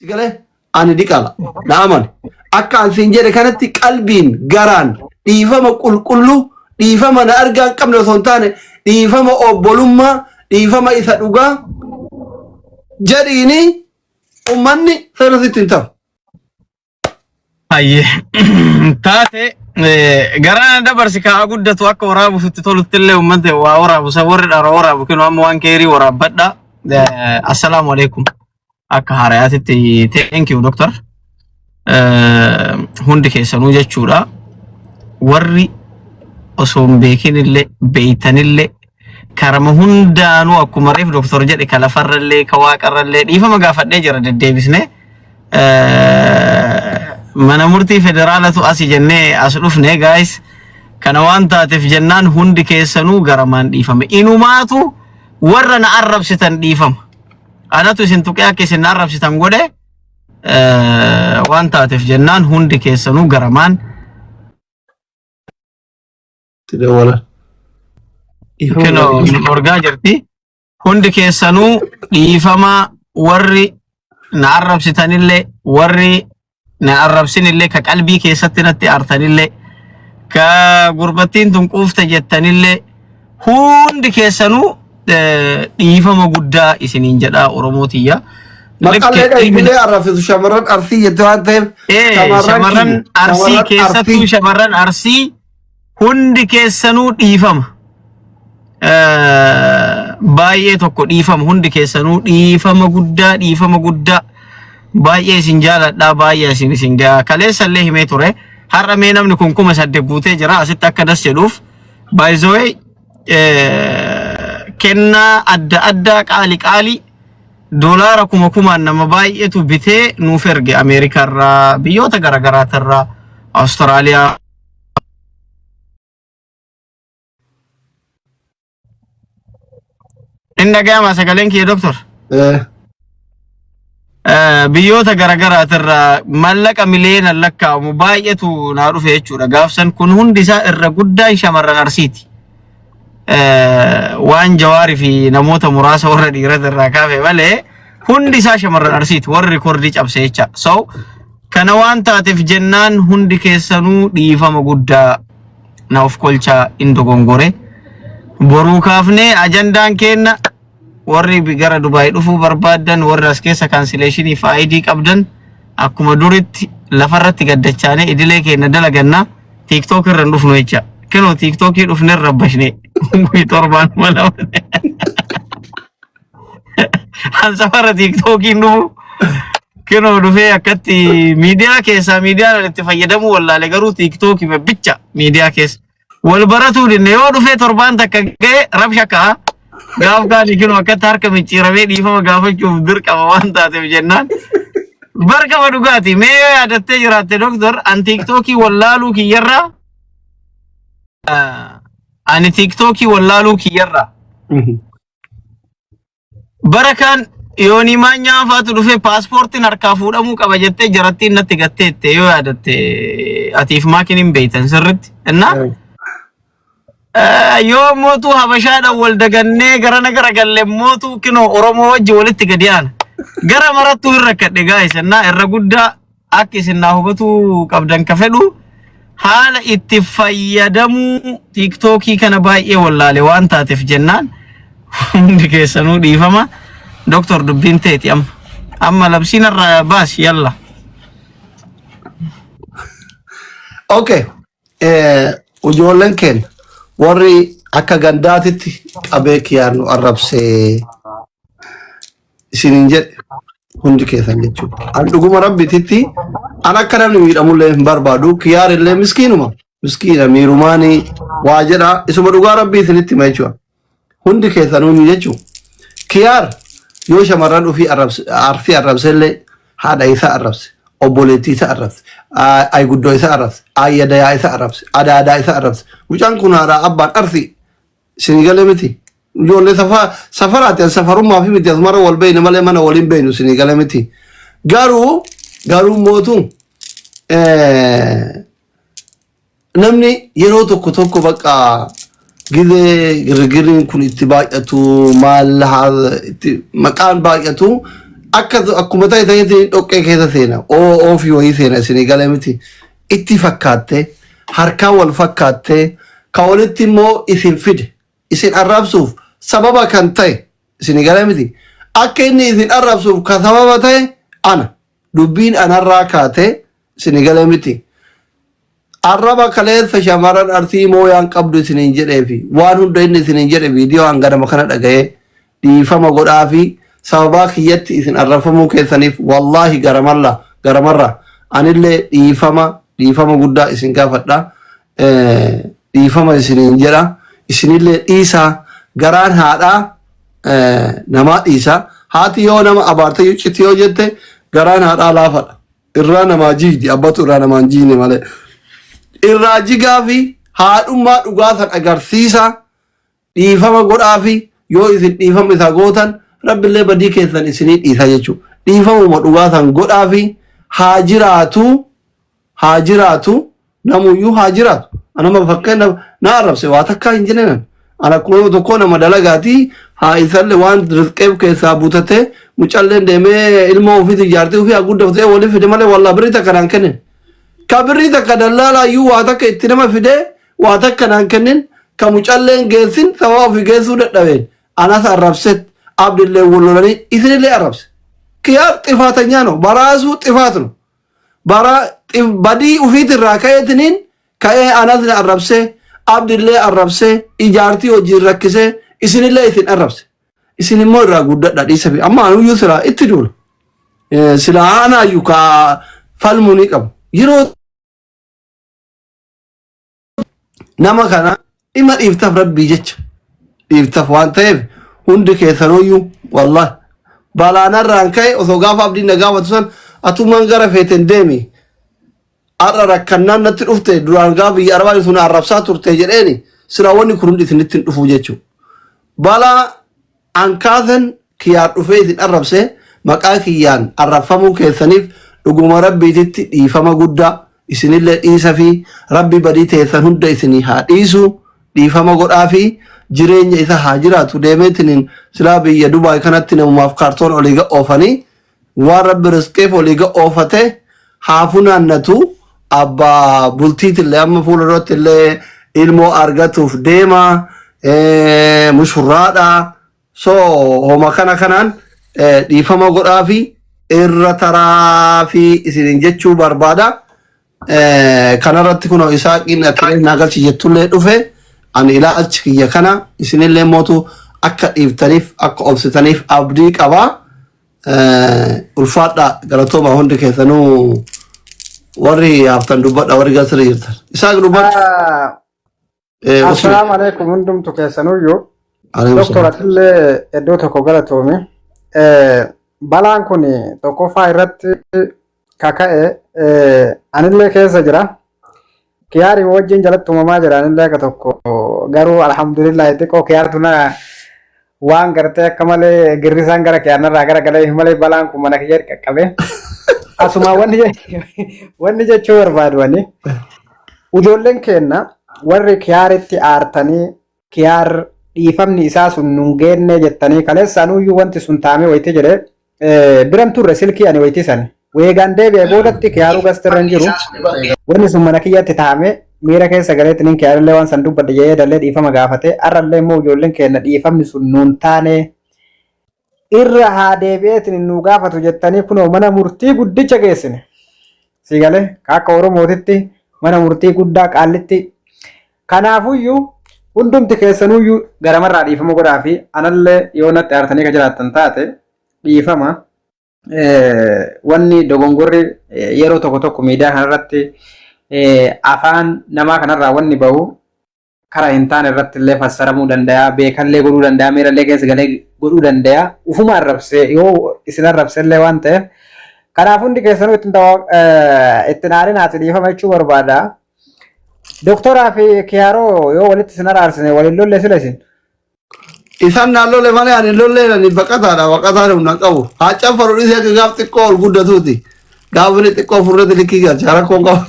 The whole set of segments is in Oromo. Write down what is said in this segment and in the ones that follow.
Si galee ani diqala na amani. Akka an siin jedhe kanatti qalbiin garaan dhiifama qulqulluu dhiifama na argaa hin qabne osoo hin taane dhiifama obbolummaa dhiifama isa dhugaa jedhiini ummanni seera sitti hin ta'u. Hayyee. Taate garaa dabarsi kaa'aa guddatu akka waraabuuf itti tolutti illee uummata waa waraabu san warri dhara waraabu kinu amma waan keerii waraabbadha. Assalaamu alaikum. Akka haarayaatitti thank you doctor. Hundi keessanuu jechuudha. Warri osoo hin beekin illee beeytanillee karama hundaanuu akkuma reef doktor jedhe ka lafarrallee ka waaqarrallee dhiifama gaafadhee jira deddeebisnee. Mana murtii federaalatu asi jennee as dhufne guys. Kana waan taateef jennaan hundi keessanuu garamaan dhiifame. Inumaatu warra na arrabsitan dhiifama. Anatu isin tuqee akka isin na arrabsitan godhe waan taateef jennaan hundi keessanuu garamaan Itti dawwalan. Dhiifama Kinoo gaafadhu. nu dhorgaa jirti. Hundi keessanuu dhiifama warri na arrabsitanillee warri na arrabsinillee ka qalbii keessatti natti aartanillee ka gurbattiin tun quufte jettanillee hundi keessanuu dhiifama guddaa isiniin jedhaa Oromoo tiyya. Maqallee Likke ilmi dhaybilee arrabsitu shamarran arsii jette waan ta'eef shamarran shamarran kiyya arsii shamarran keessattuu arsii shamarran arsii hundi keessanuu dhiifama. Baay'ee tokko dhiifama hundi keessanuu dhiifama guddaa dhiifama guddaa baay'ee isin jaaladha baay'ee isin isin ga'a kaleessa illee himee ture har'a mee namni kun 8000 guutee jira asitti akka das jedhuuf by the way kennaa adda addaa qaali qaali doolaara kuma kumaan nama baay'eetu bitee nuuf erge Ameerikaarraa biyyoota garaagaraatirraa Awustiraaliyaa Hin dhaga'ama sagaleen kiyya doktor. Biyyoota garaagaraatirraa mallaqa miliyoonaan lakkaa'amu baay'eetu naa dhufe jechuudha. Gaafsan kun hundi isaa irra guddaan shamarran Arsiiti. Waan Jawaarii fi namoota muraasa warra dhiirota irraa kaafe malee hundi isaa shamarran Arsiiti warri rikoordii cabse jecha. So kana waan taateef jennaan hundi keessanuu dhiifama guddaa na of kolchaa in dogongore. Boruu kaafnee ajandaan keenna warri gara Dubaay dhufuu barbaaddan warri as keessa kaansileeshinii fi ID qabdan akkuma duritti lafarratti gaddachaanee idilee keenya dalaganna TikTok irra hin dhufnu jecha. Kinoo TikTokii dhufne rabbashne torbaan mala. An safara TikTokiin dhufu kinoo dhufee akkatti miidiyaa keessaa miidiyaan itti fayyadamuu wallaale garuu TikTokii bicha miidiyaa keessa. Wal baratuu dinne yoo dhufee torbaan takka ga'e rabsha ka'a. Gaaf kaani kinoo akkatti harka micciiramee dhiifama gaafachuuf dirqama waan taateef jennaan. Barkama dhugaati mee yoo yaadattee jiraatte doktor an TikTokii wallaaluu kiyyarraa ani TikTokii wallaaluu kiyyarraa Bara kaan yoonii maanyaa faatu dhufee paaspoortiin harkaa fuudhamuu qaba jettee jarattiin natti gatteette yoo yaadatte atiif maakiin hin beektan sirritti. Innaa yoo mootuu habashaadhaan wal dagannee garana garagalle mootuu kinoo Oromoo wajji walitti gadi aana. Gara marattuu hin rakkadhe gaa'is innaa irra guddaa akka isin naa hubatuu qabdan ka fedhu haala itti fayyadamuu tiiktookii kana baay'ee wallaale waan taateef jennaan hundi keessanuu dhiifama. Doktor dubbiin teeti amma. Amma labsiin irraa baasi yalla. Okay. Ijoolleen keenya warri akka gandaatitti qabee kiyyaan nu arrabsee isiniin jedhe hundi keessan jechuudha. An dhuguma rabbititti an akka namni miidhamullee hin barbaadu kiyyaar illee miskiinuma miskiina miirumaanii waa jedha isuma dhugaa rabbii isinitti hima jechuudha. Hundi keessanuu jechuudha. Kiyaar yoo shamarran ofii arsii arrabsellee haadha isaa arrabse obboleettii isaa arrabse ayguddoo isaa arrabse ayyadayaa isaa arrabse adaadaa isaa arrabse mucaan kun haadha abbaan arsii Isinii galee miti. Ijoollee safaraati an safarummaa fi miti asumarra wal beeyne malee mana waliin beeynu isinii galee miti. Garuu garuu mootu namni yeroo tokko tokko bakka gizee girgirriin kun itti baay'atu maal itti maqaan baay'atu Akka akkuma ta'e ta'etti dhoqqee keessa seena. Oo oofii wayii seena isinii galee miti. Itti fakkaattee harkaan wal fakkaattee ka walitti immoo isin fide isin arrabsuuf sababa kan ta'e isinii galee miti. Akka inni isin arrabsuuf ka sababa ta'e ana. Dubbiin anarraa kaate isinii galee miti. Arraba kaleessa shamarran Arsii mooyaan qabdu isiniin jedhee fi waan hunda inni isiniin jedhe viidiyoo hanganama kana dhaga'ee dhiifama godhaa fi sababaa kiyyatti isin arrabfamuu keessaniif wallaahi garamalla garamarra anillee dhiifama dhiifama guddaa isin gaafadha. Dhiifama isiniin jedha isinillee dhiisaa garaan haadhaa namaa dhiisa haati yoo nama abaarte yucciti yoo jette garaan haadhaa laafadha. Irraa namaa jiidi abbatu irraa namaa hin jiine malee. Irraa jigaa fi haadhummaa dhugaa san agarsiisa dhiifama godhaa fi yoo isin dhiifama isaa gootan rabbillee badii keessan isinii dhiisa jechuudha. Dhiifamuma dhugaa san godhaa fi haa jiraatu haa jiraatu namuyyuu haa jiraatu. Anama fakkeenya na arrabse waa takkaa hin jennenan. Ana akkuma nama tokkoo nama dalagaati haa isallee waan rizqeef keessaa butatee mucalleen deemee ilmoo ofiitti ijaartee ofii haa guddafatee walii fide malee wallaa birrii takka naan kennin. Ka birrii takka dallaalaayyuu waa takka itti nama fidee waa takka naan kennin ka mucalleen geessin sababa ofii geessuu dadhabeen anas arrabset abdillee wal lolanii isinillee arrabse. Kiyaar xifaatanyaa no baraasuu xifaat no. Bara badii ufiitirraa ka'eetiniin ka'ee anasni arrabsee abdillee arrabsee ijaartii hojiin rakkisee isinillee isin arrabse. Isin immoo irraa guddadha dhiisa fi amma anuyyuu silaa itti duula. Silaa anaayyuu ka falmuu ni qabu. Yeroo nama kana dhimma dhiiftaf rabbii jecha dhiiftaf waan ta'eef hundi keessanuyyuu wallahi balaanarraan ka'e osoo gaafa abdiin na gaafatu san atummaan gara feeten deemi har'a rakkannaan natti dhufte duraan gaafa biyya arabaa jirtu na arrabsaa turte jedheeni silaa wanni kun hundi isinitti hin dhufu jechuudha. Balaa An kaasen kiyaar dhufee isin arrabse maqaa kiyyaan arrabfamuu keessaniif dhuguma rabbiititti dhiifama guddaa isinillee dhiisafii rabbi badii teessan hunda isinii haa dhiisu dhiifama godhaafii jireenya isa haa jiraatu deemeetiniin silaa biyya Dubaay kanatti namumaaf kaartoon olii ga oofanii waan rabbi risqeef olii ga oofate haa funaannatu abbaa bultiitillee amma fuula duratti illee ilmoo argatuuf deema mushurraadha so homa kana kanaan dhiifama godhaafi irra taraafi isinin jechuu barbaada. Kanarratti kunoo isaaqiin atilee naa galchi jettullee dhufe ani ilaalchi kiyya kana isinillee mootu akka dhiiftaniif akka obsitaniif abdii qaba. Ulfaadhaa galatooma hundi keessanuu warri haftan dubbadha warri gasirra jirtan. Isaaq dubbadhu. Usmi. Assalaamu alaikum hundumtu keessanuyyuu. Alaikum Doktor salaam. atillee iddoo tokko galatoomi. Balaan kun tokkoffaa irratti kaka'e anillee keessa jira. Kiyaari wajjin jalatti uumamaa jira anillee akka tokko garuu alhamdulillah xiqqoo kiyaartu na waan gartee akka malee girrisaan gara kiyaarnarraa gara galee malee balaan kun mana kiyya qaqqabe. Asuma wanni jechuu barbaadu ani ijoolleen keenna warri kiyaaritti aartanii kiyaar dhiifamni isaa sun nun geenne jettanii kaleessa anuyyuu wanti sun taamee wayite jedhee biran turre silkii ani wayitii san weegaan deebi'e boodatti kiyaaruu gastirra hin jiru wanni sun mana kiyyatti taa'ame miira keessa galeetti nin kiyaarillee waan san dubbadhe jedhee dallee dhiifama gaafate arrallee immoo ijoolleen keenya dhiifamni sun nuun taane irra haa deebi'eetiin nu gaafatu jettanii kunoo mana murtii guddicha geessine si galee akka oromootitti mana murtii guddaa qaallitti Kanaafuyyuu hundumti keessanuyyuu garamarraa dhiifama godhaa fi anallee yoo natti aartanii ka jiraattan taate dhiifama. Wanni dogongorri yeroo tokko tokko miidiyaa kanarratti afaan namaa kanarraa wanni bahu karaa hin taane irratti illee fassaramuu danda'a, beekallee godhuu danda'a, miirallee keessa galee godhuu danda'a. Ufuma arrabsee yoo isin arrabsellee waan ta'eef kanaaf hundi keessanuu ittiin aarinaa dhiifama jechuu barbaada. Doktoraa fi Kiyaaroo yoo walitti isin araarsine waliin lolle sila isin. Isaan naan lolle malee ani lollee ani baqataadha baqataan humna hin qabu. Haa caffaru dhiisee akka gaaf xiqqoo ol guddatuuti. Gaaf inni xiqqoo furrate likkii galcha rakkoon qabu.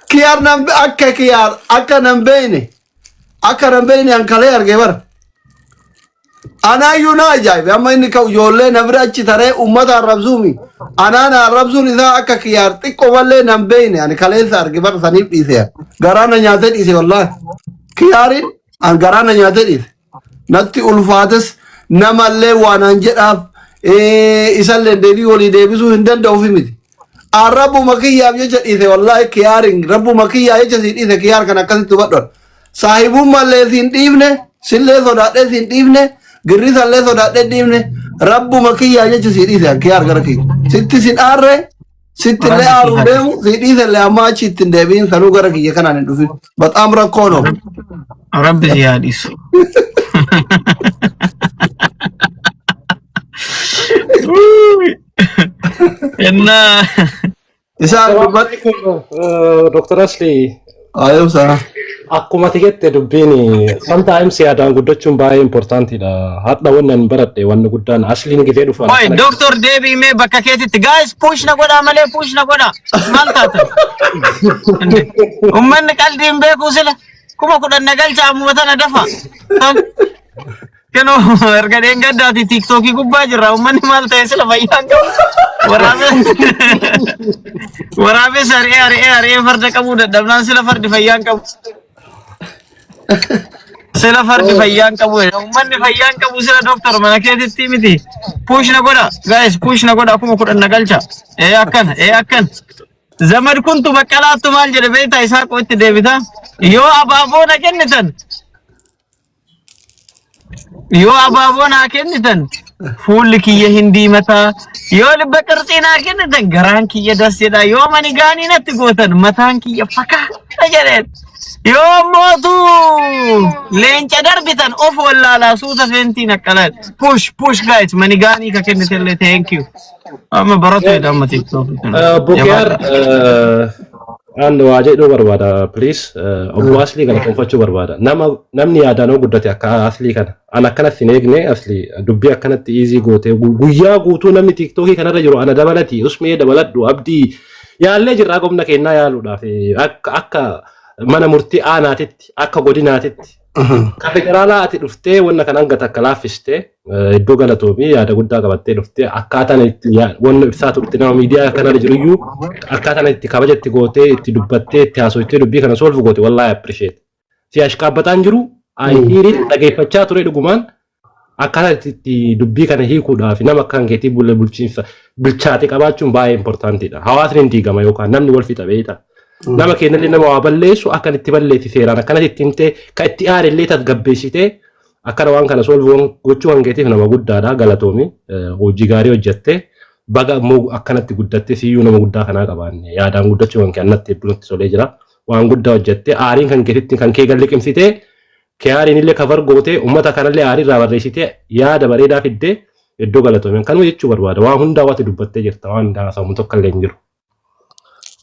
Kiyaar nan akka kiyaar akka nan beeyne akka nan beeyne an kalee argee bara. Anaayyuu na ajaa'ibe amma inni ka'u ijoollee na bira achi taree uummata arrabsuumi. Anaan arrabsuun isaa akka Kiyaar xiqqoo mallee nan beeyne ani kaleessa arge bara saniif dhiise. Garaa na nyaatee dhiise wallaahi. Kiyaariin an garaa na nyaatee dhiise. Natti ulfaates namallee waan an jedhaaf isallee deebii walii deebisuu hin danda'uuf miti. An rabbuma kiyyaaf jecha dhiise wallaahi Kiyaariin rabbuma kiyyaa jecha si dhiise Kiyaar kan akkasitti hubadhu. Saahibummallee siin dhiifne sillee sodaadhee siin dhiifne girrisallee sodaadhee dhiifne rabbuma kiyyaa jecha si dhiise Kiyaar gara kiyya. Sitti sin aarree sitti illee Rabbi si aaruun haa deemu si dhiise illee amma achi ittiin deebiin sanuu gara kiyya kanaan hin dhufin. Baxaam rakkoo noo. Rabbi si haa dhiisu. Innaa Isaan Assalamu dubbadhu. alaikum, Dr. Asli. Ayobsa. Akkuma ati jette dubbiin sometimes yaadaan guddachuun baay'ee importantidha. Hadha wanni ani baradhe wanni guddaan Asliin gizee dhufu ana Oi, kana Doctor deebii mee bakka keetitti. Guys, push na godhaa malee push na godhaa. Maal taatan? Uummanni qalbii hin beeku sila. 10,000 na galcha ammuma tana dafa. Tal. Kenoo erga dheengaddaati tiiktookii gubbaa jirra. Uummanni maal ta'e sila fayyaan qabu. Waraabessi ari'ee ari'ee ari'ee farda qabuu dadhabnaan sila fardi fayyaan qabu. Sila fardi fayyaan qabu. Uummanni fayyaan qabu sila doktor mana keetitti miti. Push na godha. Guys, push na godha 10,000 na galcha. Ee akkana, ee akkana. Zamad kuntu baqqalaattu maal jedhe beektaa isaa qo'itti deebita. Yoo abaaboo na kennitan Yoo abaaboo naa kennitan fuulli kiyya hin diimataa. Yoo libba qirtsii naa kennitan garaan kiyya das jedha. Yoo mani gaanii natti gootan mataan kiyya fakaa jedheen. Yoo mootu leenca darbitan of wallaalaa suuta feentii naqqalan. Push push guys mani gaanii ka kennitellee thank you. Amma baratu jedha amma TikTok kana. Bukiyaar Jabaadha. an waa jedhuu barbaada please. Obbo Aslii kana gonfachuu barbaada. Nama namni yaadaan yoo guddate akka Aslii kana. An akkanatti hin eegne Aslii dubbii akkanatti easy gootee guyyaa guutuu namni TikTokii kanarra jiru ana dabalati usmee dabaladhu abdii yaallee jirraa gomna kennaa yaaluudhaaf akka akka mana murtii aanaatitti akka godinaatitti ka federaalaa ati dhuftee wanna kana hanga takka laaffiste iddoo galatoomii yaada guddaa qabattee dhuftee akkaataan itti wanna ibsaa turte nama miidiyaa kanarra jiruyyuu akkaataan itti kabaja itti gootee itti dubbattee itti haasoftee dubbii kana solve goote wallaahi appreciate. Si ashqaabbataan jiru I hear it dhageeffachaa ture dhugumaan akkaataa itti dubbii kana hiikuudhaaf nama akka keetii bulle bulchiinsa bilchaate qabaachuun baay'ee importantidha. Hawaasni hin diigama yookaan namni wal fixa beekta. Nama keenyallee nama waa balleessu akka itti balleessi seeraan akkanatti itti himtee kan itti aare illee tasgabbeessitee akkana waan kana solve gochuu kan keetiif nama guddaadha galatoomi. Hojii gaarii hojjatte baga immoo akkanatti guddatte siyyuu nama guddaa kanaa qabaanne yaadaan guddachuu kan kee annatti hedduu natti tolee jira. Waan guddaa hojjatte aariin kan keetitti kan kee galliqimsitee Kiyaariin illee cover gootee uummata kanallee aarii irraa barreessitee yaada bareedaa fiddee iddoo galatoomi. Kanuma jechuu barbaada. Waan hundaa waati dubbattee jirta. Waan hundaa haasawamu tokko illee hin jiru.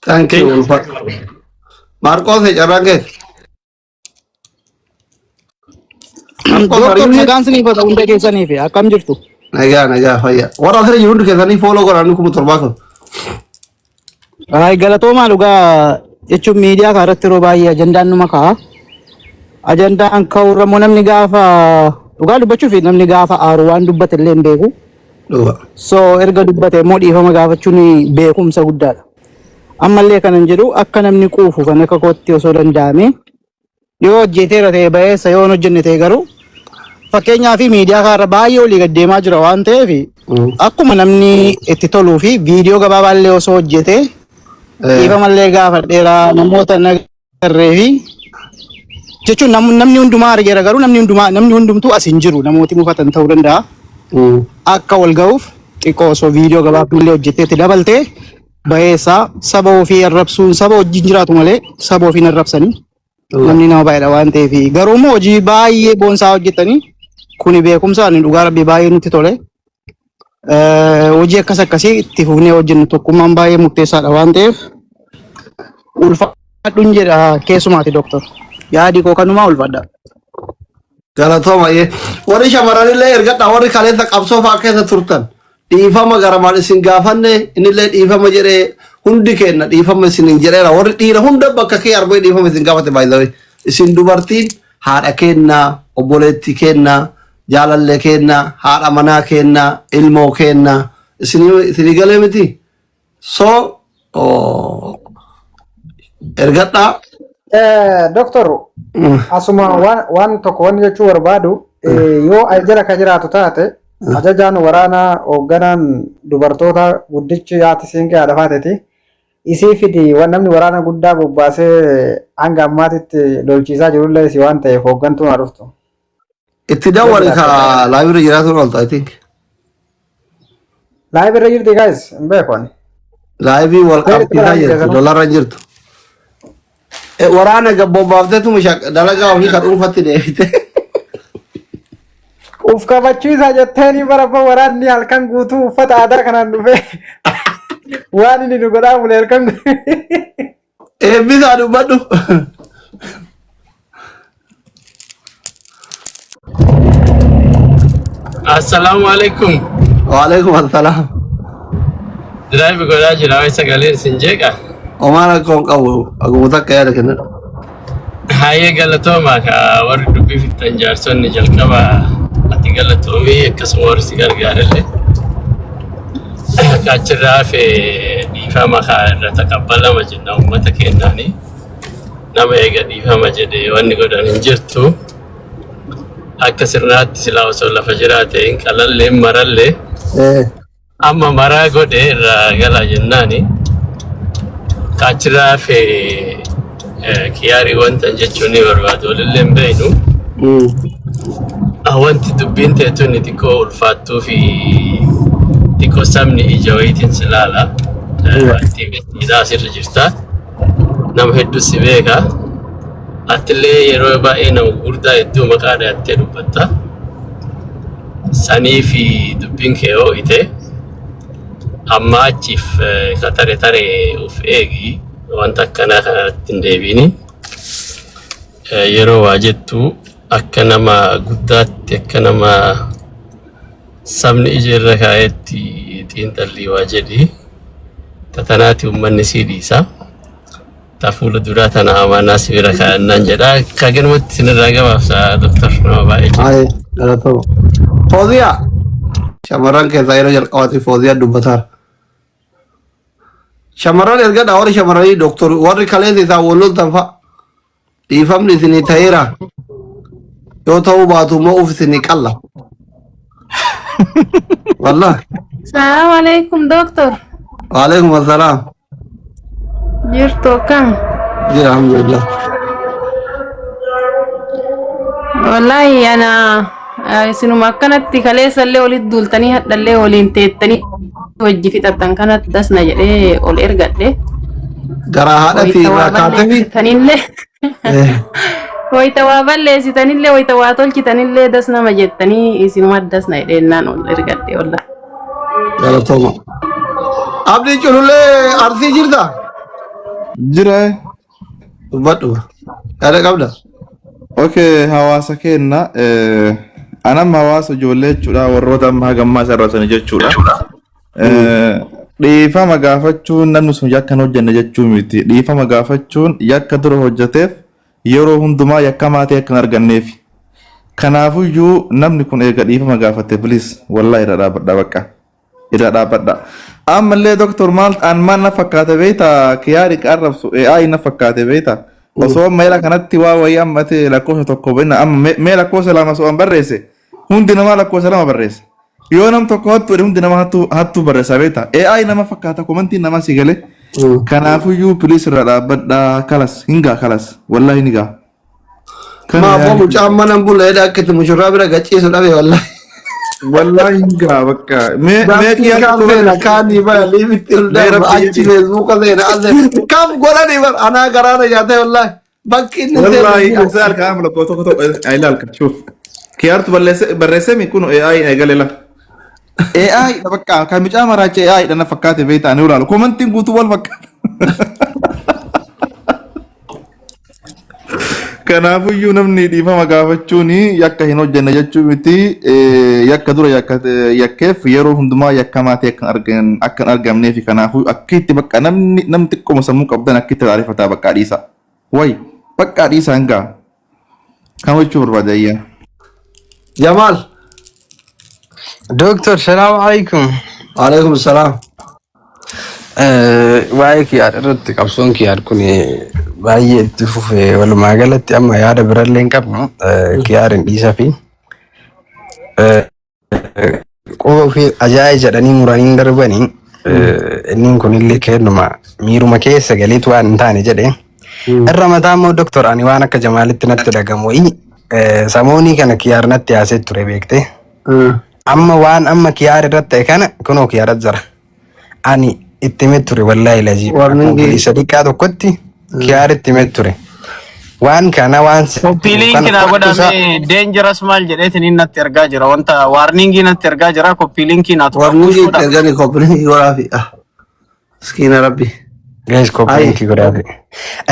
Thank you. Ulfaadhu. Maarqoos carraan keessa. Maarqoos Doktor ari'uu nagaan isiniif haa ta'u hunda keessaniif akkam jirtu? Nagaa nagaa fayyaa. Warra asirra jiru hundi keessanii fooloo godhaa 7,000 kun. Ay galatoomaa dhugaa jechuun miidiyaa kana irratti yeroo baay'ee ajandaan numa ka'a. Ajandaan ka'u irra immoo namni gaafa dhugaa dubbachuuf namni gaafa aaru waan dubbate illee hin beeku. Dhuga. So erga dubbate immoo dhiifama gaafachuun beekumsa guddaadha. Ammallee kanan jedhu akka namni quufu kan akka kootti osoo danda'ame yoo hojjeteera ta'e bayeessa yoo hin hojjenne ta'e garuu fakkeenyaa fi miidiyaa kanarra baay'ee olii gad deemaa jira waan ta'eef akkuma namni itti toluu fi viidiyoo gabaabaa illee osoo hojjetee dhiifamallee gaafadheera namoota hin agarree fi jechuun namni hundumaa argeera garuu namni hundumaa namni hundumtuu as hin jiru namooti mufatan ta'uu danda'a. Akka wal ga'uuf xiqqoo osoo viidiyoo gabaabduu illee hojjettee itti dabaltee bayeessaa saba ofii arrabsuun saba wajjin jiraatu malee saba ofii hin arrabsanii namni nama baay'eedha waan ta'eef garuu immoo hojii baay'ee boonsaa hojjetanii kuni beekumsa ani dhugaa rabbii baay'ee nutti tole. Hojii akkas akkasii itti fufnee hojjennu tokkummaan baay'ee murteessaadha waan ta'eef ulfaadhuun jedha keessumaati doktor. Yaadi koo kanumaa ulfaadha. Galatooma ee. Warri shamarranillee ergadha warri kaleessa qabsoo fa'aa keessa turtan dhiifama garamaan isin gaafanne innillee dhiifama jedhee hundi kenna dhiifama isin hin jedheera warri dhiira hunda bakka kee arbee dhiifama isin gaafate by the way. Isin dubartiin haadha kennaa obboleettii kennaa Jaalallee keenna, haadha manaa keenna, ilmoo keenna. Isinii galee miti? So ergadhaa. Doktor, asuma waan tokko wanni jechuu barbaadu, yoo jala ka jiraatu taate, ajajaan waraanaa hoogganaan dubartoota guddichi haati siinqee haadha faateeti. Isii fidi, waan namni waraana guddaa bobbaasee hanga ammaatitti lolchiisaa jirullee isii waan ta'eef hooggantuun haa dhuftu. Itti dawwali ka live irra jiraatu oolta, I think. Live irra jirti guys, hin beeku ani. Live wal qabsiisaa jirtu, lolarra jirtu. Waraana gabboobbaafteetu dalagaa ofii kan dhuunfatti deebite. Uf kabachiisaa jetteeni bara waraanni halkan guutuu uffata aadaa kanaan dhufee waan inni nu godhaa bule halkan. Eebbisaa, dubbadhu. Assalaamu alaikum. Waalaikum assalaam. Drive godhaa jira, wayi sagaleen isin jeeqa. Homaa rakkoo hin qabu. Aguma takka yaada kennadhu. Hayyee, galatooma ka warri dubbii fixxan jaarsonni jalqaba, ati galatoomii, akkasuma warri si gargaarellee. Akka achirraa hafe dhiifama kaa irra taqabbalama jenna uummata keenyaani. Nama eega dhiifama jedhe wanni godhan hin jirtu. Akka sirnaatti silaa osoo lafa jiraate hin qalallee hin marallee. Amma maraa godhe irraa gala jennaani. Kaachirraa hafe kiyaarii wanta jechuun ni barbaadu walillee hin beeknu. Wanti dubbiin ta'e tuni xiqqoo ulfaattuu fi xiqqoo sabni ija wayiitiin si ilaala. Activistiidhaa asirra jirta. Nama hedduu si beeka. Atillee yeroo baay'ee nama gurguddaa hedduu maqaa dhaattee dubbatta. Sanii fi dubbiin kee hoo'ite. Amma achiif ka tare tare of eegi, wanta akkanaa kanatti hin deebiini. Yeroo waa jettu akka nama guddaatti, akka nama sabni ija irra kaa'etti xiinxallii waa jedhi. Tatanaati uummanni sii dhiisa. Ta fuula duraa tana amaanaa si bira kaa'annaan jedha. Akka ganumatti isinirraa gabaabsa, doktor, nama baay'ee jira. Haye, galatoomaa. Fooziyaa. Shamarran keessaa yeroo jalqabaatiif Fooziyaa dubbataara. Shamarran ergadha, warri shamarranii doktor, warri kaleessa isaan wal loltan fa'a. Dhiifamni isinii ta'eera. Yoo ta'uu baatu immoo uf isinii qalla. Wallah. Salaamu alaikum, doctor. Waalaikum assalaam. Jirtu, akkam? Jira, alhamdulillah. Wallahi ana isinuma akkanatti kaleessallee walitti duultanii hadhallee waliin teettanii wajji fixattan kanatti dasna jedhee ol ergadhe. Garaa haadhatii Wayita waa irraa kaatefi. balleessitanillee, wayita waa balleessitanillee, wayita waa tolchitanillee das nama jettanii isinuma dasna jedheennaan ol ergadhe wallah. Galatooma. Abdii Culullee, Arsii jirta? Jira. Dubbadhu. Yaada qabda? Okay, hawaasa keenya, anam hawaasa ijoollee jechuudha, warroota amma hagammaa isa arrabsanii jechuudha. Dhiifama gaafachuun namni sun yakka hin hojjenne jechuu miti. Dhiifama gaafachuun yakka dura hojjeteef yeroo hundumaa yakkamaa ta'e akka hin arganneef. Kanaafuyyuu namni kun eega dhiifama gaafate, please, wallahi irra dhaabbadha bakka. Irra dhaabbadha. Ammallee doktor, maal an maal na fakkaate beektaa? Kiyaari arrabsu AI na fakkaate beektaa? Osoo meela kanatti waa wayii amma ta'e lakkoofsa tokko bina amma mee lakkoofsa 2 osoo an barreesse, hundi namaa lakkoofsa 2 barreessa. Yoo nam tokko hattuu jedhe, hundi nama hattuu hattuu barreessa beektaa? AI nama fakkaata, commentiin namaa si galee. Kanaafuyyuu please irra dhaabbadhaa, kalas hin gaa, kalas wallahi ni gaa. Kana Maa abbaa yaadi. Mucaan mana hin bulle jedha, akka itti mushurraa bira gachiisu dhabe wallahi. Wallahi hin gaa bakka. Mee mee Daakii kiyaari kaan tokko seena barreesse. kaanii bara liivitti ol Mee darba rabbi achi jedhi. feesbuuka seena as seena. Kam godhanii bar anaa garaana nyaatee wallahi. Bakki inni seenu hin Wallahi jiru. asa alka amala ko tokko tokko ay ilaalka shuf. Kiyaartu barreesse barreesse mi kun AI eegale la. AI dha bakka kan mucaa maraache AI dha na fakkaate beektaa ni ilaalu. Commentiin guutuu wal fakkaata. Kanaafuyyuu namni dhiifama gaafachuun yakka hin hojjenne jechuu miti. Yakka dura yakkeef yeroo hundumaa yakkamaa ta'e akka hin argamneef, kanaafuu akka itti bakka namni namni xiqqooma sammuu qabdan akka itti taarifataa bakka dhiisa. Wayi bakka dhiisa hangaa. Kan jechuu barbaade ayyaa. Jamaal. Doctor, salaamu alaikum. Alaikum salaam. Waa'ee Kiyaar irratti qabsoon Kiyaar kun baay'ee itti fufe. Walumaa galatti amma yaada birallee hin qabnu. Kiyaar hin dhiisa fi quba ofii ajaa'ee jedhanii muranii darbanii inni kunillee kennuma miiruma keessa galeetu waan hin taane jedhe. Irra mataa immoo, Doctor, ani waan akka Jamaalitti natti dhagamu samoonii kana Kiyaar natti haasee ture, beekte. Amma waan amma Kiyaar irratti ta'e kana kunoo Kiyaarat jira. Ani itti himee ture, wallaahi lazii. Warningi. Obboleessa xiqqaa tokkotti Kiyaar itti himee ture. Waan kana waan Copy link naa godhame. Dangerous maal jedheetiin natti ergaa jira. Wanta warningii natti ergaa jira. Copy linkii naa tuqa. Warningii itti erganii copy linkii godhaafi. Ah. Miskiina Rabbi. Guys, copy linkii godhaafi.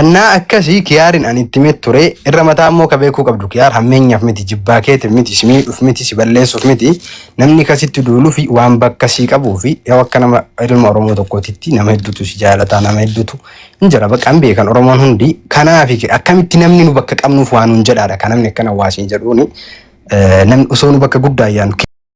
Innaa akkasii Kiyaarin ani itti himee ture. Irra mataa immoo ka beekuu qabdu, Kiyaar hammeenyaaf miti, jibbaa keetiif miti, si miidhuuf miti, si balleessuuf miti. Namni kasitti duuluu fi waan bakka sii qabuu fi yoo akka nama ilma Oromoo tokkootitti nama hedduutu si jaalataa, nama hedduutu hin jira, bakka hin beekan Oromoon hundi. Kanaaf akkamitti namni nu bakka qabnuuf waan nun jedhaadha kan namni akkana waasiin jedhuuni, namni osoo nu bakka guddaa yaannu.